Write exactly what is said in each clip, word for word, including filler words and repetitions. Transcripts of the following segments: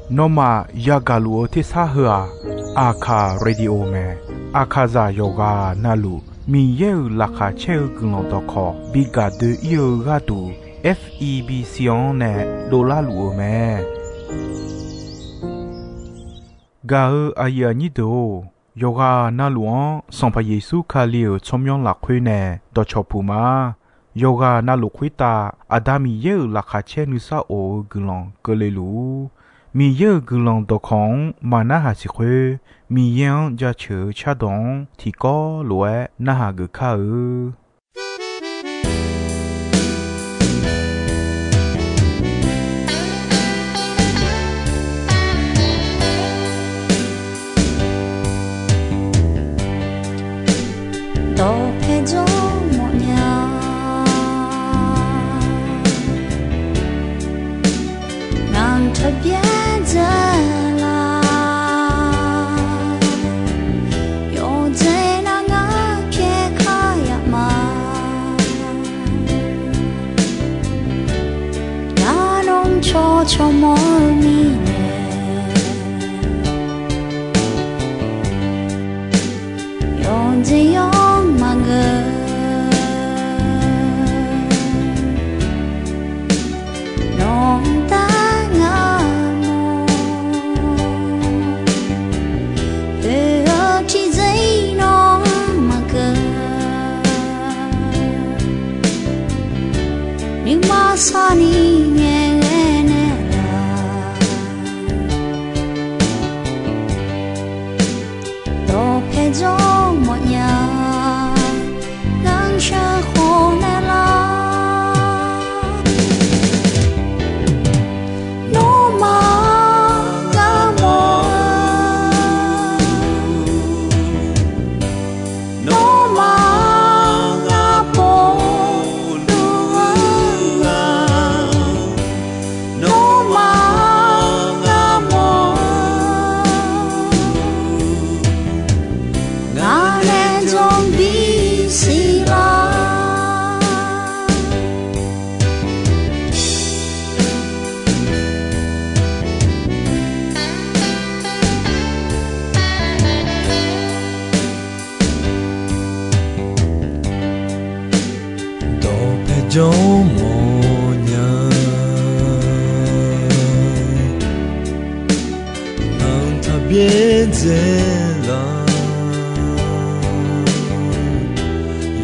Nawmaf yagaq luf-eu tersar heu-aq, Aqkaq Radio mae. Aqkaqzaq yawqghaq navluf Miqyaer-euq laqkhaq caer-eu guiqlanq dawqkawq bi gaq doe-ir-eu gharduq, F E B C-anr nae dovlar luf-eu mae. Gaq-eu aqyuif aqnyir deuq-or, yawqghaq navluf-anr Sanqpaq Yeqsur Kali-euq tsawrmyanr lafkhoer nae dawqcawq puq ma. Yawqghaq navluf khoertav Aqda Miqyaer-euq laqkhaq caer nuisar of-eu guiqlanq keuvle luf-ur. Miqyaer-euq guiqlanq dawqkawq-anr maqnarhaq siq khoer, Miqyaer-anr jaceuq-eu cardawq-anr tiqkawv lof-aer narhaq geuf kar-eu. Dawqpae jawr mawfnya, ngamq taqbyaer dzae la. Yawqjeq nav ngar pyaeq kar yaf ma. Ngar nawr cawq cawq mawr-eu mirnae, yawqjeq yawq maqgeur. Nawq-anr dar ngar mawr, oe-eu tiqjeq-ir nawr maqgeur. Nuima sarni ngaeqghae naeqlaf, dawqpae jawr mawfnya, ngar sheuqkhof naeqlaf. Nawmaf ngar mawr-eu, nawmaf ngar pov luf-eu, nawmaf ngar mawr-eu, ngar nae jawr bisiq lar. Dawqpae jawr mawfnya, ngamq taqbyaer dzae la.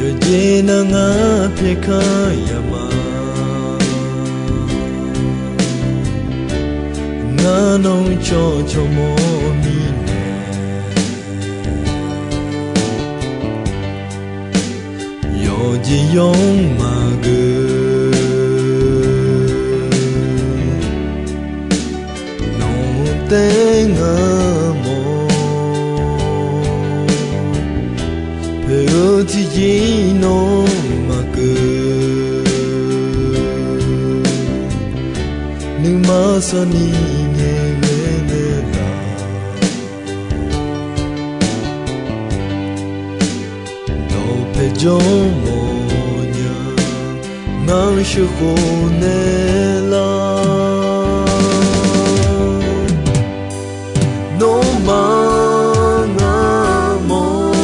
Yawqjeq nav ngar pyaeq kar yaf ma. Ngar nawr cawq cawq mawr mirnae, yawqjeq yawq maqgeur. Nawq-anr dar ngar mawr, oe-eu tiqjeq-ir nawr maqgeur. Nuima sarni ngaeqghae naeqlaf, dawqpae jawr mawfnya, ngar sheuqkhof naeqlaf. Nawmaf ngar mawr,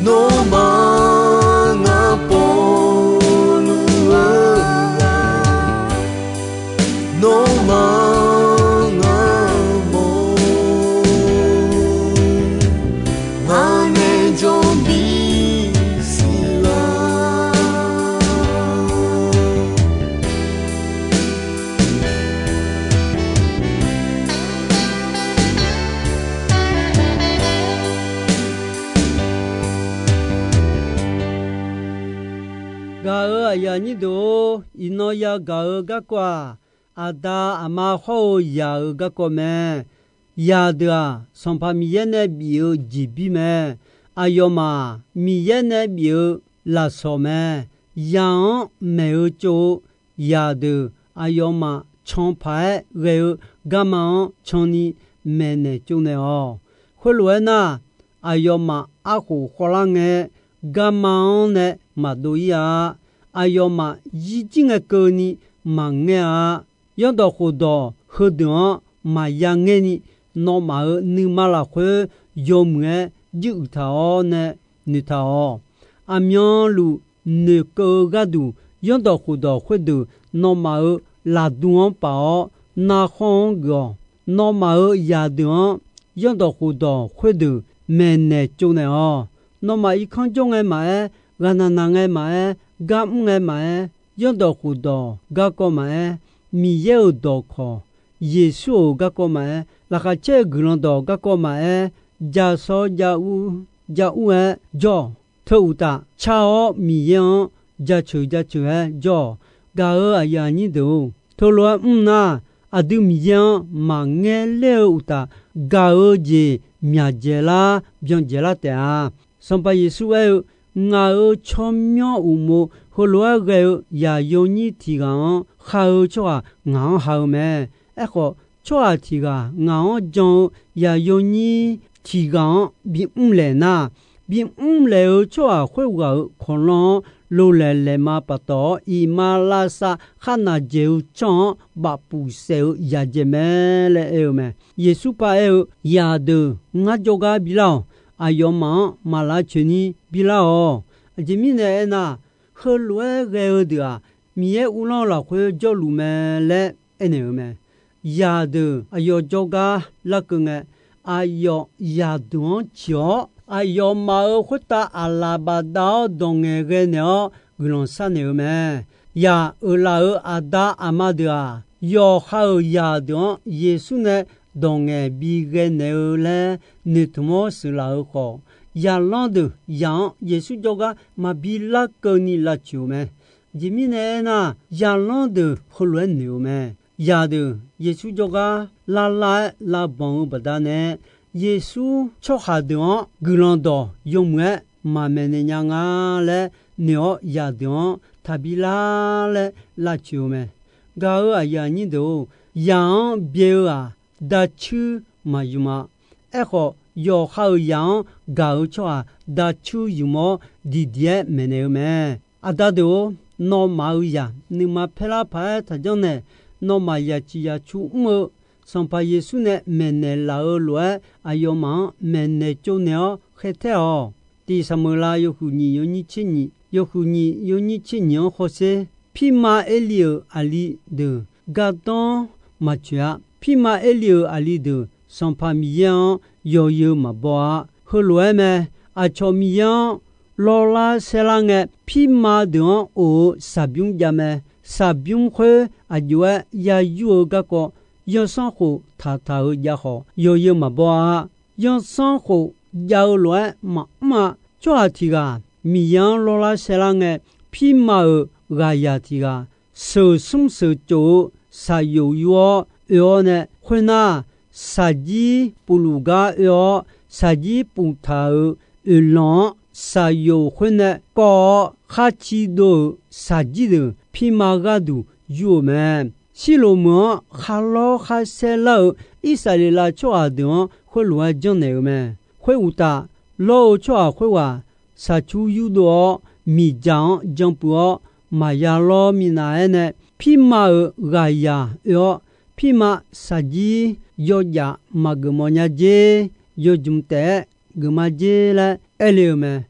nawmaf ngar pov luf-eu, nawmaf ngar mawr, ngar nae jawr bisiq lar. Gaq-euq aqyuif aqnyir deuq-or, iqnan yagaq-eu garkawv-aq, aqda aqma hawr-eu zaq-euq garkawv mae. Zaqdeuq-aq, Sanqpaq Miqyaer nae bif-eu jeqbir mae. Aqyawfmaf Miqyaer nae bif-eu lafsawq mae. Zaq-anr maeq-eu tsov-eu zaqdeuq, aqyawfmaf can paq-aer ghae-eu garma-anr canni maeqnaeq tsovnaeq-awq. Khoerlof-aer nar, aqyawfmaf arkhof khawvlar ngae, garma-anr nae maqdov-ir-a. aqyawfmaf yirjir ngae keuvni maqngae-a. Zanrdawq khofdawq heudeuq-anr maqya ngaer ni, nawmaf-euq nuima lafkhoer yawmuiq-aer juiruiq taq-awr nae noeqtaq-awq. Aqmyanluf noeqkeuv-eu gharduq, zanrdawq khofdawq khoerdeuq nawmaf-euq laqdu-anr paf-awr, narkhanr-anr geuf-awq. Nawmaf-euq zaqdeuq-anr zanrdawq khofdawq khoerdeuq maeqnaeq tsovnaeq-awq. Nawmaf irkanr jawr ngae maqaer, ghaqnaq naq ngae maqaer, gar mr ngae maqaer, zanrdawq khofdawq garkawv maqaer, Miqyaer-euq dawqkawq, Yeqsur-euq garkawv maqaer, laqkhaq caer-eu guiqlanq dawq garkawv maqaer, jasawr jaur, jaur-aer jawr-awq. Teu uqtaf, car-awr Miqyaer-anr jaceuq jaceuq-aer jawr-awq. Gaq-euq aqyuif aqnyir deuq-or, teulof-aer mr nar, aqdui Miqyaer-anr maqngaer ler-eu uqtaf, gaq-eu jeq myaqdzaeq lar byan dzaeqlar taef-a. Sanqpaq Yeqsur aer-eu, Ngaq-euq tsawrmyanr uqmov heulof-aer ghae-eu zaqyo nyir tiq ghaq-anr khar-eu tsawrhaq ngaq-anr ha-eu mae. Aerkhawf, tsawrhaq tiq ghaq ngaq-anr jan-eu zaqyo nyir tiq ghaq-anr bimr laeq nar, bimr laeq-eu tsawrhaq khoerghaq-euq kawqlanr-anr lolaeq laeqma paftawf-awr, iqmalavshav kharnaq dzaeq-eu tsanr-anr bafpuf saef-eu yadzaeq mae laer aer-eu mae. Yeqsur paraer-eu, Zaqdeuq ngar jawrgar bilar-awq. Aqyawfmaf-anr maq lavcoeq ni bilar-awq. Aqjeq mirnae aernar, heulof-aer ghae-eu deuq-aq, Miqyaer uvlanr-eu lafkhoer jawrluf mae laer aernaeq-eu mae. Zaqdeuq aqyawf jawrgar larkeuv ngae, aqyawf zaqdeuq-anr ciq-awr, aqyawfmaf-euq khoertav aqlaf bafdav-awr dawq ngaeqghae naeq-awr guiqlanq sharnaeq-eu mae. Zaq uiqlaf-euq aqda aqma deuq-aq, yawqha-euq zaqdeuq-anr Yeqsur nae dawq ngaeq bighae naeq-eu laer noeqtmq-awr sheuqlaf-eu khawf, zaqlanr deuq zaq-anr Yeqsur jawrgar maqbi larkeuv ni lavcoeq-euq mae. Aqjeq mirnae aernar, zaqlanr deuq heulof-aer noeq-eu mae. Zaqdeuq Yeqsur jawrgar lavlav-aer lavbanq-eu baqdanae, Yeqsur tsawrhaq deuq-anr guiqlanq dawq yawmuiq-aer maqmaeqnaeq nya nga laer noeq-awr, zaqdeuq-anr taqbi lar laer lavcoeq-eu mae. Gaq-euq aqyuif aqnyir deuq-or, zaq-anr byae-eu-aq, dacuir maqymq-a. Aerkhawf, yawqha-euq zaq-anr gaq-eu tsawrhaq dacuir ymq-awr diqdiq-aer maeqnaeq-eu mae. Aqda deuq-or, nawmaf-euq zaq nuima paerlar paq-aer taqjanr nae, nawmaf yaqciq yaqcu mr-eu Sanqpaq Yeqsur nae maeqnaeq laf-eu lof-aer, aqyawfmaf-anr maeqnaeq tsovnaeq-awr khaertaer-awq. Tiq Saqmeuqlav yawhuiq nyiq yawnyir tser nyiq, yawhuiq nyiq yawnyir tser nyiq-anr hawsher. Pirma Erlif-euq aqli deuq gardanr maqcoeq-a. Pirma Erlif-euq aqli deuq Sanqpaq Miqyaer-anr yawzeu maqbaw-a. Heulof-aer mae. Aqcawq Miqyaer-anr lawrlar saerlar ngae, pirma deuq-anr of-eu shaqbymr jav mae. Shaqbymr khoer aq jov-aer ya yur-eu garkawv, zanrsanrkhof taqtaq-euq jav khawf, yawzeu maqbaw-a. Zanrsanrkhof jav-eu lof-aer maqmr-a. Tsawrhaq tiq ghaq Miqyaer-anr lawrlar saerlar ngae, pirma-euq ghaqzaq tiq ghaq sheuq smr sheuq tsof-eu shaqyoq yur-awr oe-awr nae, khoernar, shaqjir pufluf gar oe-awr, shaqjir puftaq-euq oeqlanq-anr shaqyoq khoer nae kawv-awr, khar ci dov-euq shaqjir deuq pirma gharduq yur-eu mae. Sirloq meuq-anr kharlawr kharsaer lar-eu Irsaqleqlav tsawrhaq deuq-anr khoerlof-aer janrnaeq-eu mae. Khoeruqtaf, lawr-eu tsawrhaq khoerghaq shaqcur yurdov-awr, miqdzaq-anr janpuiv-awr maqya lawr minav-aer nae, pirma-euq ghaqzaq oe-awr, pirma shaqjir yawjaf maqgeuf mawf nya jer, yawjmq taef-aer geufma jer laer aer le-eu mae.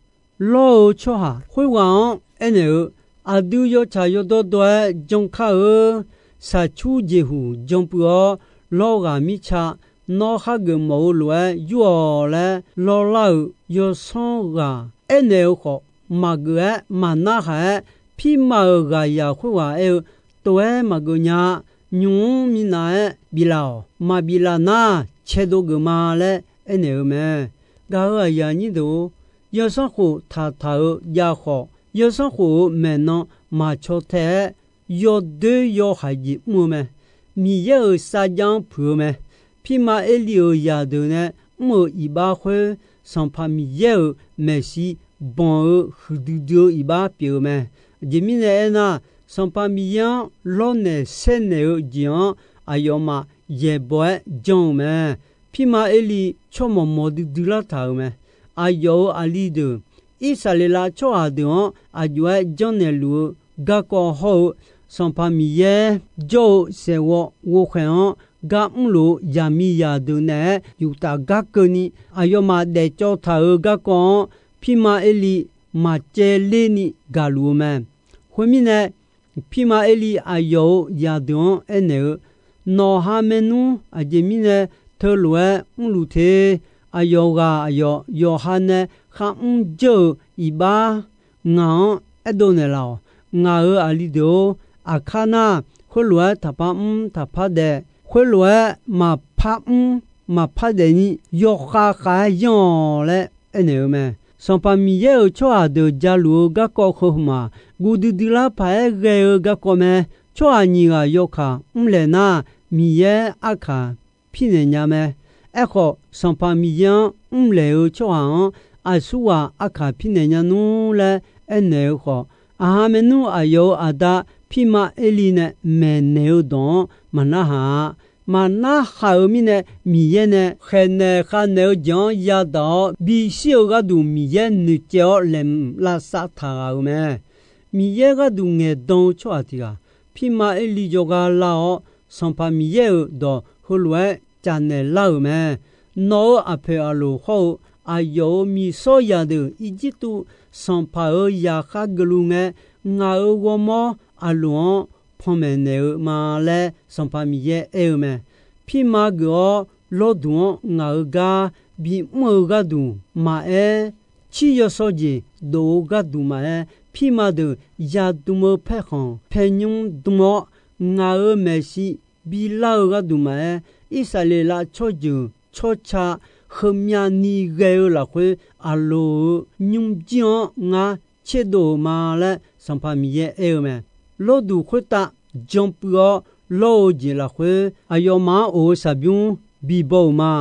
Lawr-eu tsawrhaq khoerghaq-anr aernaeq-eu, aqdui yawtsaq yawdawr dawr-aer jan kar-eu shaqcur jeqhuq janpuiv-awr, lawr ghaq mirtsa nawr khar geuf mawf-eu lof-aer yur-awq laer lawrlar-euq yawsanr ghaq aernaeq-eu khawf, maqgeuf-aer maqnarhaq-aer, pirma-euq ghaqzaq khoerghaq aer-eu, tov-aer maqgeuf nya-a. Nymq-mr minav-aer biflaf-awq. Maqbiflaf nar, caedov geuf ma laer aernaeq-eu mae. Gaq-euq aqyuif aqnyir deuq-or, yawsanrkhof taqtaq-eu jav khawf, yawsanrkhof-euq maeqnan maqcaw tae-aer, yawdoer yawhaiq jeq mr-eu mae. Miqyaer-euq sarjax-anr puiq-eu mae. Pirma Erlif-euq zaqdeuq nae mr-euq iqbax khoer, Sanqpaq Miqyaer-euq maeqshi banq-eu huiqdui dui-eu iqbax pyeuf-eu mae. Aqjeq mirnae aernar, Sanqpaq Miqyaer-anr lawrnaeq saernaeq-eu jeq-anr aqyawfmaf yaeqbawq-aer janr-eu mae. Pirma Erlif tsawrmawq mawq duidui lartaq-euq mae. Aqyawf-euq aqli deuq, Irsaqleqlav tsawrhaq deuq-anr aq jov-aer janrnaeq luf-eu garkawv hawr-eu Sanqpaq Miqyaer jawr-eu saeqghawv ghovkhaeq-anr gar mrluf-eu zaqmiqzaq deuq naeq-aer yuftaf gar keuvni, aqyawfmaf daefcawv taq-euq garkawv-anr, pirma Erli maqcaevler ni gaqluf-eu mae. Khoermirnae, pirma Erli aqyawf-euq zaqdeuq-anr aernaeq-eu, Nawqha maernmr aqjeq mirnae teulof-aer mrluf te. Aqyawf ghaq aqyawf yawqha nae kharmr dzeur-euq iqbax ngaq-anr aerdov naeqlaf-awq. Ngaq-euq aqli deuq-or, aqkar nar, khoerlof-aer taqpar mr taqpar daef, khoerlof-aer maqpar mr maqpar daef ni yawkhav khav-aer yanr-awq laer aernaeq-eu mae. Sanqpaq Miqyaer-euq tsawrhaq deuq jaluf-eu garkawv heu hmq-aq, guv duidui lar paq-aer ghae-eu garkawv mae. Tsawrhaq nyiq ghaq yawkaq mrlaeq nar, Miqyaer arkaq pirnaeq nya mae. Aerkhawf, Sanqpaq Miqyaer-anr mrlaeq-eu tsawrhaq-anr aqsurghaq arkaq pirnaeq nya nmr laer aernaeq-eu khawf, aqha maernmr aqyawf-euq aqda pirma Erli nae maeqnaeq-eu dawq-anr maqnarhaq-a. Maqnarhaq-euq mirnae, Miqyaer nae khaeqnaeq khavnaeq-eu jeq-anr yadaq-awr bishir-eu gharduq Miqyaer noeqcaev-awr laeqhmq lavsav taq ghaq-euq mae. Miqyaer gharduq ngaeqdan-eu tsawrhaq tiq ghaq, pirma Erli jawrgar lar-awr, Sanqpaq Miqyaer-euq dawq heulof-aer caf naeq lar-euq mae. Nawq-euq aqpoeq aqloq hawr-eu aqyawf-euq miqsawr zaqdeuq Irjirtuv sanqpaq-euq zaqkhav geufluf ngae, ngaq-euq ghawrmawr aqloq-anr panmaeq naeq-eu ma laer Sanqpaq Miqyaer aer-eu mae. Pirma geuf-awr lawrduq-anr ngaq-euq gar bimr-eu gharduq maqaer, cir yawsaw jeq dof-eu gharduq maqaer, pirma deuq yadm-eu paerkhanq paernymr dm-awr, ngaq-euq maeqshi bilar-eu gharduq maqaer, Irsaqleqlav tsawrjeuq tsawrca heumyav ni ghae-eu lafkhoer, aqloq-euq nymrjir-anr ngar tserdov-euq ma laer Sanqpaq Miqyaer aer-eu mae. Lawrduq khoertav janpuiv-awr lawr-eu jeq lafkhoer, aqyawfmaf-anr of-eu saqbymr bibaw-euq ma.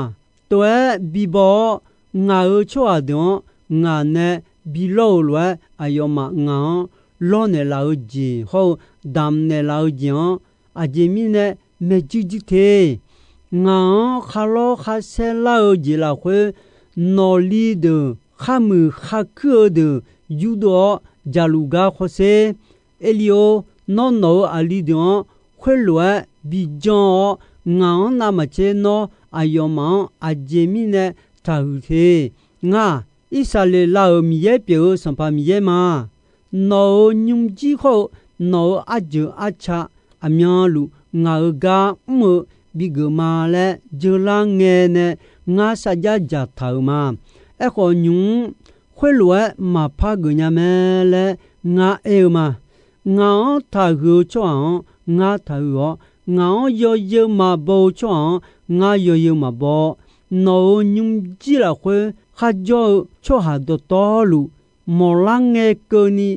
Tov-aer bibaw-awr, ngaq-euq tsawrhaq deuq-anr ngaq nae bilawr-eu lof-aer, aqyawfmaf ngaq-anr lawrnaeq laf-eu jeq hawr-eu damq naeq laf-eu jeq-anr, aqjeq mirnae maeq juir juir te. Ngaq-anr kharlawr kharsaer lar-eu jeq lafkhoer, nawqli deuq kharmuiq kharkuir-eu deuq yurdov-awr jaqluf gar khawrsher. Erli-or, nawr nawq-euq aqli deuq-anr khoerlof-aer bijan-awr, ngaq-anr navmaqtser nawr aqyawfmaf-anr aqjeq mirnae taqhuiq te. Ngar-aq, Irsaqleqlav-euq Miqyaer pyeuf-eu Sanqpaq Miqyaer ma. Nawq-euq nymrjir khawr-eu nawq-euq arjeuq arca aqmyanluf ngaq-euq gar mr-eu bigeuf ma laer jeular ngae nae ngar sarjax dzaqtaq-euq ma. Aerkhawf, nymq-mr khoerlof-aer maqpar geuf nya mae laer ngar aer-eu ma. Ngaq-anr taqhuiq-eu tsawrhaq-anr ngar taqhuiq-awr, ngaq-anr yawzeu maqbaw-eu tsawrhaq-anr ngar yawzeu maqbaw-awr, nawq-euq nymrjir lafkhoer kharjawr-eu tsawrhaq dawqtawvluf, mawqlar ngae keuvni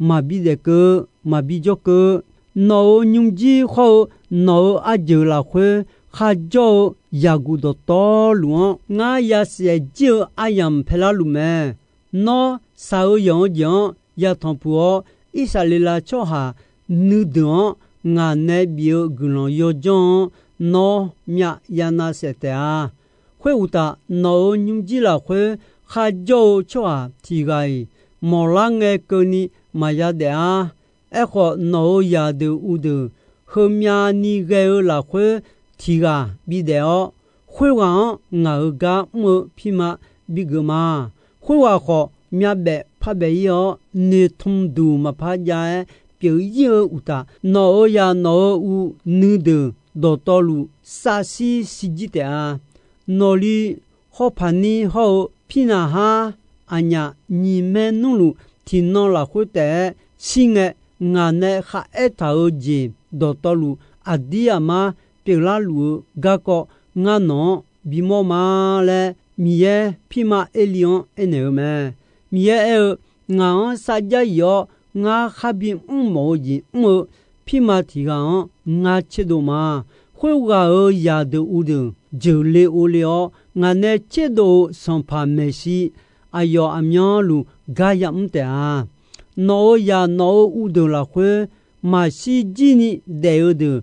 maqbi daef keuv, maqbi jawr keuv. Nawq-euq nymrjir khawr-eu nawq-euq arjeuq lafkhoer kharjawr-eu yaqguq dawqtawvluf-anr ngar yasiq jir-eu aryamq paelar luf mae. Nawr shaq-eu yanq-eu jeq-anr yatanq puq-awr, Irsaqleqlav tsawrhaq nuideuq-anr ngaq nae bif-eu guiqlanq yawdzanr-anr nawr myav yanav saef taef-a. Khoeruqtaf, nawq-euq nymrjir lafkhoer kharjawr-eu tsawrhaq tiq ghaq-iq mawqlar ngae keuvni maqya daef-ar. Aerkhawf, nawq-euq zaqdeuq uvdeuq heumyav ni ghae-eu lafkhoer tiq ghaq bidaef-awr, khoerghaq-anr ngaq-euq gar mr-eu pirma bigeuf ma. Khoerghaq khawf, myavbaef parbaef ir-awr, noeqtmq duq maqpar jav-aer pyeuf ir-eu uqtaf, nawq-euq zaq nawq-euq uv nuideuq dawqtawvluf savshir shirjir taef-a. Nawqli hawpaq nir hawr-eu pirnaq har aqnyaf nyiq maernmr luf tiqnan lafkhoer taef-aer shir ngae, ngaq nae kharaer taq-euq jeq dawqtawvluf aqdir aqmar pyeuflar luf-eu garkawv ngar nawq-anr bimawr ma laer, Miqyaer pirma Erli-anr aernaeq-eu mae. Miqyaer aer-eu, Ngaq-anr sarjax yif-awr ngar kharbi mrmawf-eu jeq mr-eu pirma tiq ghaq-anr ngar tserdov ma. Khoerghaq-euq zaqdeuq uvdeuq jeuqle ovle-awr, ngaq nae tserdov-eu sanqpaq maeqshi aqyawf aqmyanluf gar yamr taef-a. Nawq-euq zaq nawq-euq uvdeuq lafkhoer maqshir jir ni daef-eu deuq,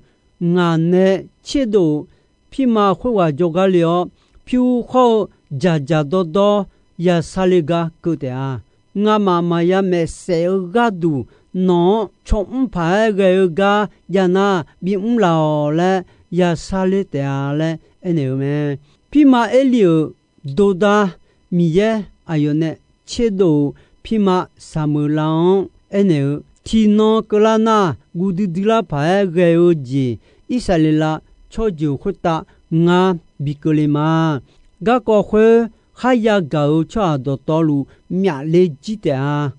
ngaq nae tserdov-euq pirma khoerghaq jawrgar le-awr, pyur khawr-eu dzaqdzaq dawrdawr yasar le gar keuv taef-a. Ngamaf maqya maeqsaef-eu gharduq nawq-anr cawmr paq-aer ghae-eu gar jav nar, bimr laf-awq laer ya sharler taef-a laer aernaeq-eu mae. Pirma Erlif-euq dordar Miqyaer aqyawf nae tserdov-euq pirma Saqmeuqlav-anr aernaeq-eu, tiqnan keuvlar nar, guv duidui lar paq-aer ghae-eu jeq Irsaqleqlav tsawrjeuq khoertav ngar bi keuvle ma. Garkawv khoer kharya gaq-euq tsawrhaq dawqtawvluf myafle jir taef-a.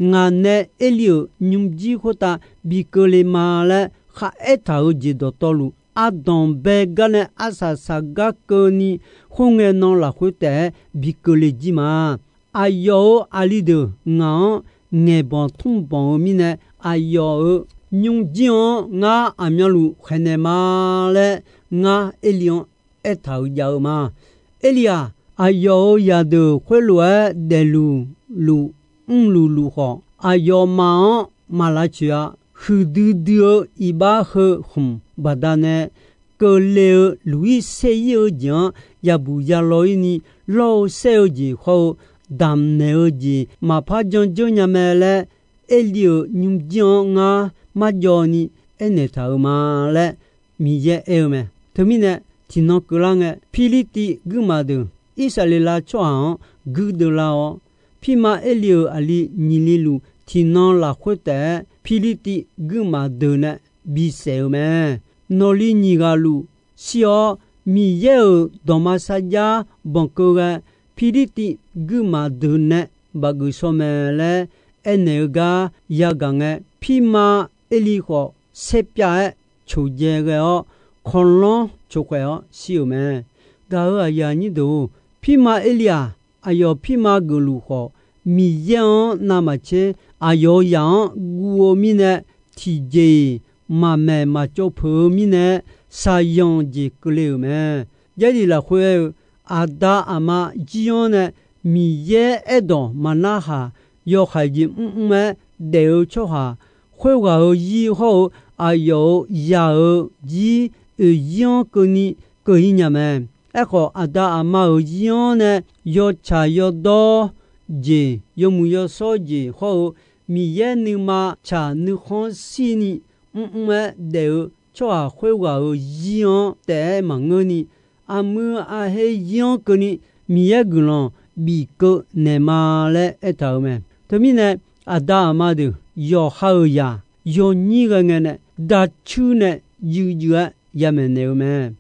Ngaq nae Erlif-euq nymrjir khoertav bi keuvle ma laer kharaer taq-euq jeq dawqtawvluf, ardanq bae gar nae arsaq saqgar keuvni, khoerngae nan lafkhoer taef-aer bi keuvle jir ma. Aqyawf-euq aqli deuq ngaq-anr ngaeqbanq tmrbanq-eu mirnae, aqyawf-euq nymrjir-anr ngar aqmyanluf khaeqnaeq ma laer, ngar Erlif-anr aertaq-euq jav-eu ma. Erlif-aq, aqyawf-euq zaqdeuq khoerlof-aer daefluf luf mrluf luf khawf, aqyawfmaf-anr maq lavcoeq-a. Huiqdui dui-eu iqbax heu khmq baqdanae keuvle-eu luq-ir ser-ir-eu jeq-anr yabuq yalaw-ir ni, lawr-eu saer-eu jeq hawr-eu damqnaeq-eu jeq maqpar jandzeur nya mae laer, Erlif-euq nymrjir-anr ngar marjawv ni aernaeq taq-euq ma laer Miqyaer aer-eu mae. Teumirnae, tiqnan keuvlar ngae, Pirlirtiv guirmaf deuq Irsaqleqlav tsawrhaq-anr guirdeuv lar-awr, pirma Erlif-euq aqli nyiq li luf tiqnan lafkhoer taef-aer Pirlirtiv guirmaf deuq nae bisaef-eu mae. Nawqli nyiq ghaq luf shir-awr, Miqyaer-euq dawqma sarjax banqkeuv ghae, Pirlirtiv guirmaf deuq nae baqgeuf shaw mae laer aernaeq-eu gar yagaq ngae, pirma Erlif khawf saerpyav-aer coqdzae ghae-awr, kanqlanr coqkhaeq-awr shir-euq mae. Gaq-euq aqyuif aqnyir deuq-or, pirma Erlif-aq, aqyawf pirma geufluf khawf, Miqyaer-anr navmaqtser aqyawf-euq zaq-anr guv-eu mirnae, tiqjeq-iq maqmaeq maqtsov peuq-eu mirnae, shaqzanq jeq keuvle-euq mae. Jarlif lafkhoer aer-eu, aqda aqma jir-anr nae Miqyaer aerdawq maqnarhaq, yawhaiq jeq mrmr-aer daef-eu tsawrhaq, khoerghaq-euq zir hawr-eu aqyawf-euq zaq-euq jir oeq zir-anr keuvni keuv-ir nya mae. Aerkhawf, aqda aqma-euq zir-anr nae yawtsaq yawdawr jeq, yawmuiq yawshawr jeq hawr-eu Miqyaer nuima tsaq nuikhanr shirni mrmr-aer daef-eu tsawrhaq khoerghaq-euq zir-anr taef-aer maqngeurni, armuir arher zir-anr keuvni Miqyaer guiqlanq bif keuv naeqma laer aertaq-euq mae. Teumirnae, aqda aqma deuq yawqha-euq zaq yawnyir ghae ngae nae dacuir nae juif juif-aer yamaeq naeq-eu mae.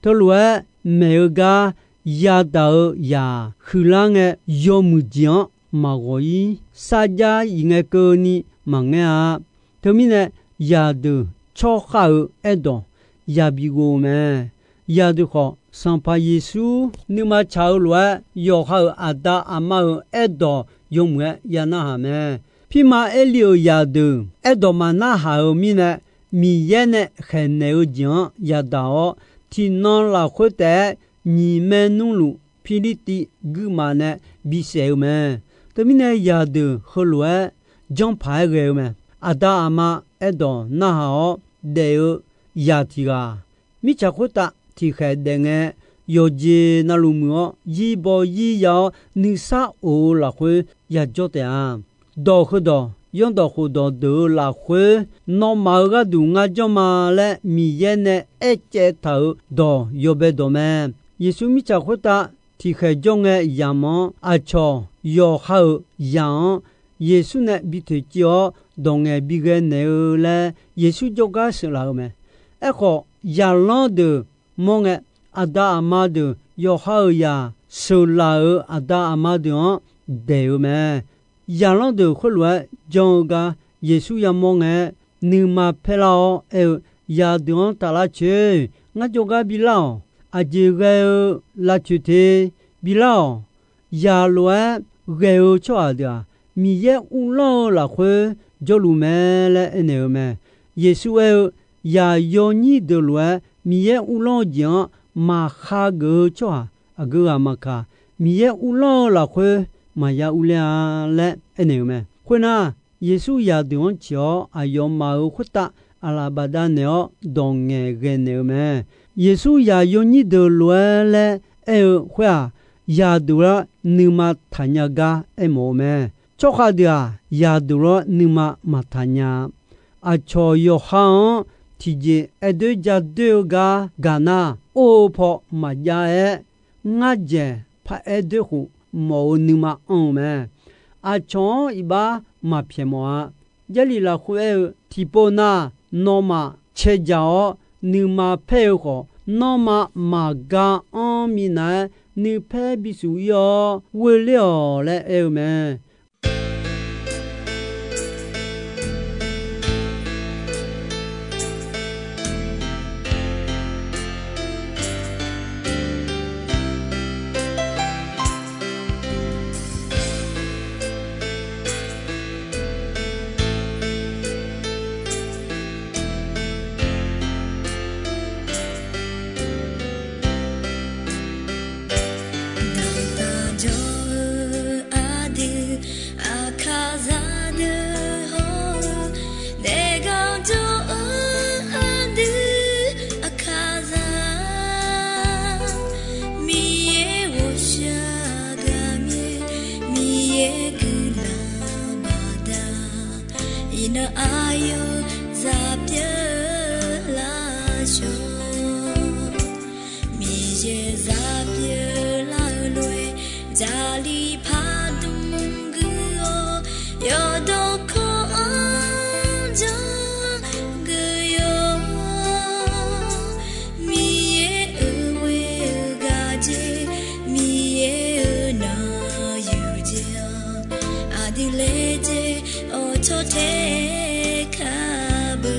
Teulof-aer maeq-eu gar yadaq-eu zaq huiqlar ngae, yawmuiq jeq-anr maqghawq-ir. Sarjax iq ngae keuvni maqngaer-a. Teumirnae, zaqdeuq tsawrkhav-euq aerdawq yabi ghov-eu mae. Zaqdeuq khawf, Sanqpaq Yeqsur nuima tsaq-eu lof-aer, yawqha-euq aqda aqma-euq aerdawq yawmuiq-aer ya narhaq mae. Pirma Erlif-euq zaqdeuq aerdawq maqnarhaq-euq mirnae, Miqyaer nae khaeqnaeq-eu jeq-anr yadaq-awr, tiqnan lafkhoer taef-aer nyiq maernmr luf Pirlirtiv guirmaf nae bisaef-eu mae. Teumirnae, zaqdeuq heulof-aer janrpaq-aer ghae-eu mae. Aqda aqma aerdawq narhaq-awr daef-eu zaq tiq ghaq, mirtsaq khoertav tiqkhaeq daef ngae, yawqjeq navluf muiq-awr, zir baw zir ya-awr, nuisar of-eu lafkhoer yajawr taef-a. Dawq heudawq, Zanrdawq khofdawq deuq-eu lafkhoer, nawmaf-euq gharduq ngar janr ma laer Miqyaer nae aercaev taq-euq dawq yawbae dawq mae. Yeqsur mirtsaq khoertav tiqkhaeq jawr ngae yamq-anr, aqcawq yawqha-euq zaq-anr Yeqsur nae bi toeqciv-awr, dawq ngaeq bi ghae naeq-eu laer Yeqsur jawrgar sheuqlaf-eu mae. Aerkhawf, zaqlanr deuq mawr ngae, aqda aqma deuq yawqha-euq zaq sheuqlaf-euq aqda aqma deuq-anr daeq-eu mae. Zaqlanr deuq khoerlof-aer jan-eu gar Yeqsur yamawr ngae, nuima paerlar-awr aer-eu, Zaqdeuq-anr taf lavcoeq. Ngar jawrgar bilar-awq. Aqjeq ghae-eu lavcoeq te. Bilar-awq. Zaq lof-aer ghae-eu tsawrhaq deuq-aq, Miqyaer uvlanr-eu lafkhoer jawrluf mae laer aernaeq-eu mae. Yeqsur aer-eu, Zaq yawnyir deuq lof-aer Miqyaer uvlanr-eu jeq-anr maqkhageuf-eu tsawrhaq aqgeu ghaq maqkaq, Miqyaer uvlanr-eu lafkhoer maqya urler-a laer aernaeq-eu mae. Khoernar, Yeqsur zaqdeuq-anr ciq-awr, aqyawfmaf-euq khoertav aqlaf bafdav naeq-awr dawq ngaeqghae naeq-eu mae. Yeqsur zaq yawnyir deuq lof-aer laer aer-eu khoer-aq, zaqdeuq-anr nuima taqnya gar aermawf-eu mae. Tsawrkhav deuq-aq, yaqduq lawr nuima maqtaq nya-a. Aqcawq yawqha-anr tiqjeq aerdoer ja doer-eu gar gaq nar, or-eu paw maqjav-aer, ngar dzaeq paraer doer khof mawf-eu nuima anr-eu mae. Aqcawq-anr iqbax maqpyaeq mawf-a. Jarlif lafkhoer aer-eu, tiqpov nar, nawmaf cae dzaq-awr nuima paer-eu khawf, nawmaf maqga anr minav-aer nuipaer bisuf ir-awr ghoe ler-awq laer aer-eu mae. Daqtaq jawr-eu aqdui, aqkaqzaq deuq hawr-eu, daefgar jawr-eu aqdui, aqkaqzaq, Miqyaer ghawqshaq ghaqmyaer, Miqyaer guiqlanq baqda, iqnan aqyawf zaqpyeuf laf shawr. Miqyaer zaqpyeuf lar-eu lof-aer, Jarlif pardmq gui-awr, yawqdawq kawv-anr janr gui-awr, Miqyaer-euq ghoe-eu gaq jeq, Miqyaer-euq nanq yuq jeq-awr, aqdui laejae-awr cawtae kar beu.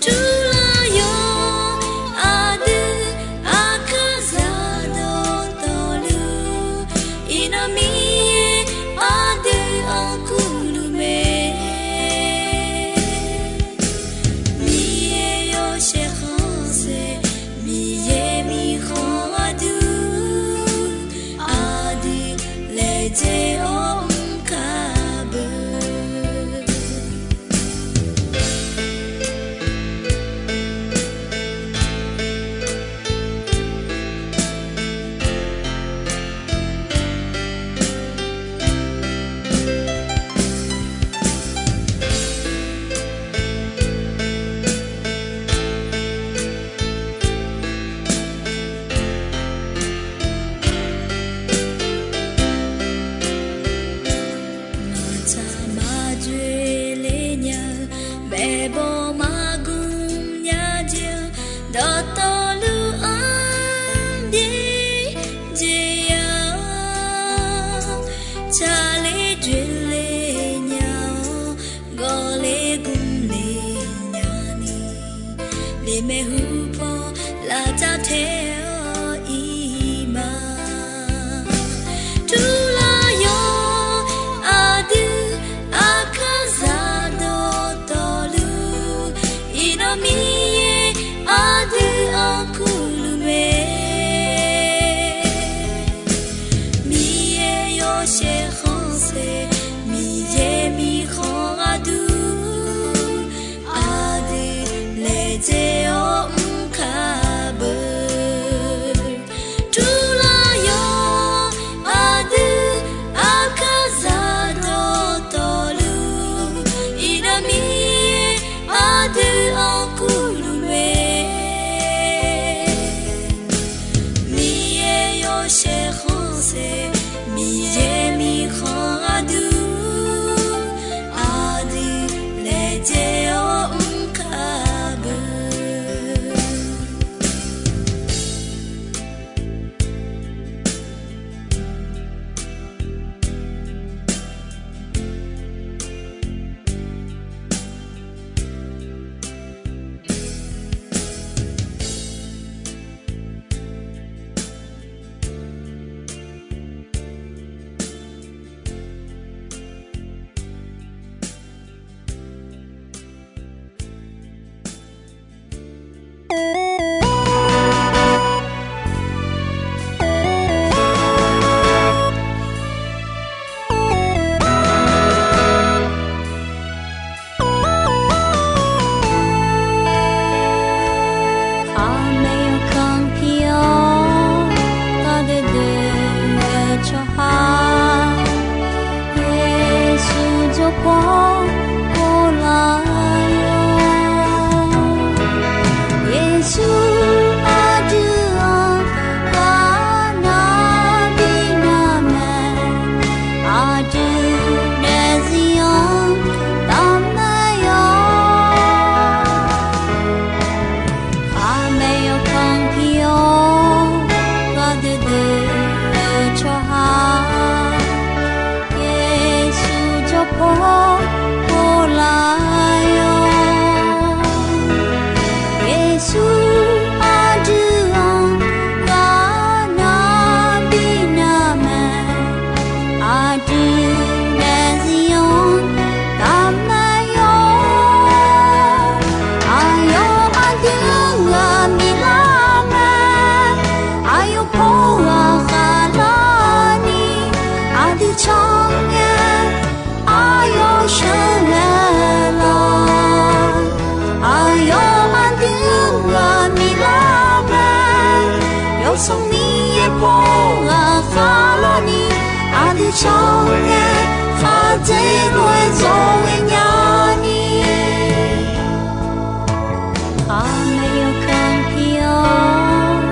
Turlar yawr aqdui, aqkaqzaq dawqtawvluf, iqnan Miqyaer aqdui-anr kurluf mae. Miqyaer yawshaef khanqsaer, Miqyaer mirkhanq gharduq, aqdui laejae-awr mr kar beu. Maqtsaq maqdzoeq le nya-eu, maeqbawq maqgmq nya jeq-awr, dawqtawvluf-anr byaerdzae ya-awr, tsaqler dzoeqle nya-awr, gawqler gmqle nya ni, lemaeq hupaw lavcav tae-awr iq ma. Turlar yawr aqdui, aqkaqzaq dawqtawvluf, iqnan Miqyaer aqdui-anr kurluf mae. Miqyaer yawshaef khanqsaer, Miqyaer mirkhanq gharduq, aqdui laejae-awr mr Sanqmiq yaerpaw ghaqkhav larni, aqdui cangae khar dzaeq lof-aer zawq ghaenya ni. Khaqmae yawkanr pir-awr,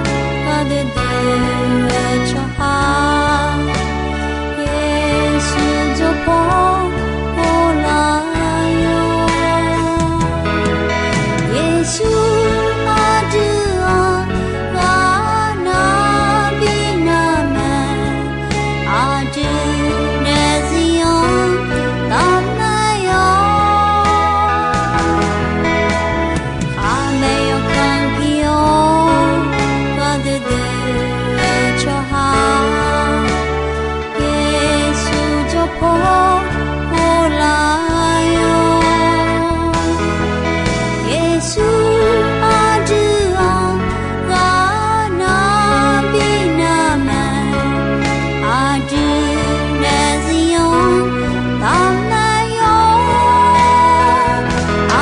gardui dui-eu tsawrhaq, Yeqsur jawrpaw ghoflar-awr. Yeqsur aqdui-anr ghaq nar bi nar mae, aqdui nae zir-anr taf mae-awr. Khaqmae yawkanr pir-awr, gardui dui-eu tsawrhaq, Yeqsur jawrpaw ghoflar-awr. Yeqsur aqdui-anr ghaq nar bi nar mae, aqdui nae zir-anr taf mae-awr.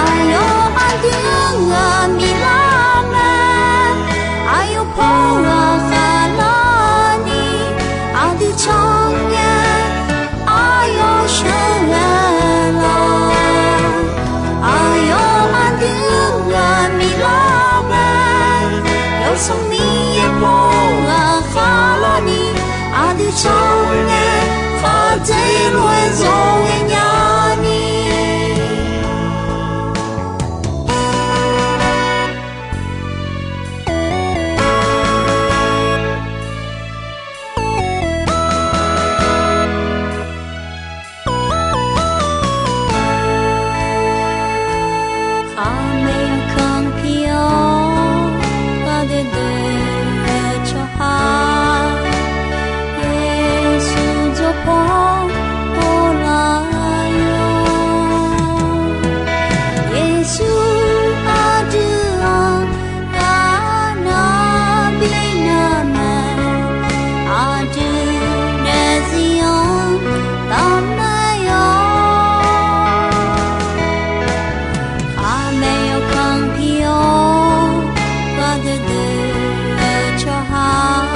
Aqyawf aqdui-anr ghaq miqlar mae, aqyawf paw ghaqkhav larni, aqdui cangae aqyawf sheuqghae laf. Aqyawf aqdui-anr ghaq miqlar mae, yawsanq Miqyaer paw ghaqkhav larni, aqdui cangae khar dzaeq lof-aer zawq ghaenya ni. Khaqmae yawkanr pir-awr, gardui dui-eu tsawrhaq, Yeqsur jawrpaw ghoflar-awr. Yeqsur aqdui-anr ghaq nar bi nar mae, aqdui nae zir-anr taf mae-awr. Khaqmae yawkanr pir-awr, gardui dui-eu tsawrhaq,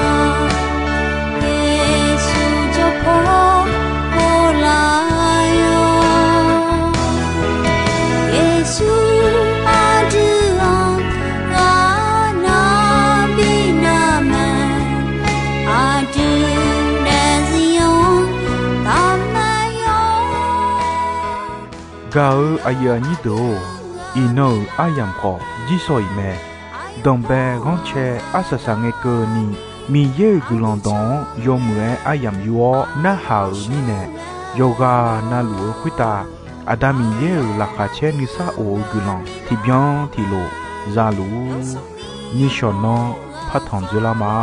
Yeqsur jawrpaw ghoflar-awr. Yeqsur aqdui-anr ghaq nar bi nar mae, aqdui nae zir-anr taf mae-awr. Gaq-eu aqyuif aqnyir deuq-or, iqnan-euq aryamq khawf jirsawq iq mae. Danqbae ghanrcae arsaq saqngae keuvni, Miqyaer-euq guiqlanq dawq-anr yawmuiq-aer aryamq yur-awr narhaq-euq mirnae, yawqghaq navluf-eu khoertav Aqda Miqyaer-euq laqkhaq caer nuisar of-eu guiqlanq tiqbyan tiqlof za luf-ur. Nishawq nanr partanq dzeurlar ma.